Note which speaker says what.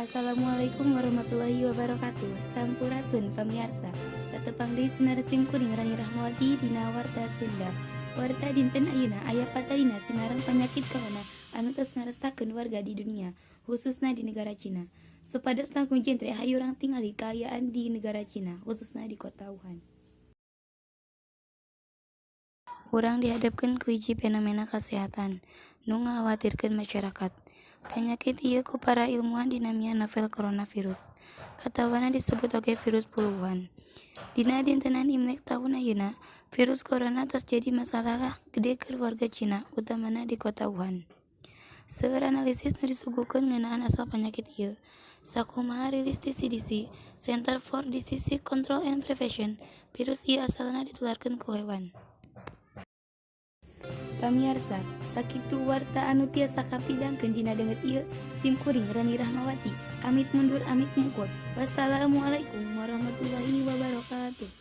Speaker 1: Assalamualaikum warahmatullahi wabarakatuh. Sampurasun, pamiarsa. Tatepang deui sinar sim kuring, Rani Rahmawati, dina Warta Sunda. Warta dinten ayeuna aya patalina sinareng penyakit corona anu tos ngaresakeun warga di dunia, khususna di negara Cina. Supados langkung jentre, hayu urang tingali kaayaan di negara Cina, khususna di kota Wuhan. Urang dihadapkeun ku hiji fenomena kasehatan nu ngakhawatirkeun masyarakat. Panyakit ieu ku para ilmuwan dinamian novel coronavirus atawana disebut oge virus flu Wuhan. Dina dintenan Imlek tahun ayeuna, virus corona tos jadi masalah gede keur warga Cina, utamana di kota Wuhan. Seueur analisis nu disuguhkeun ngeunaan asal panyakit ieu. Sakumaha rilis ti CDC, Center for Disease Control and Prevention, virus ieu asalna ditularkeun ku hewan. Pamiarsa, sakitu warta anu tiasa kapidangkeun dina danget ieu. Sim kuring, Rani Rahmawati, amit mundur amit mungkur. Wassalamualaikum warahmatullahi wabarakatuh.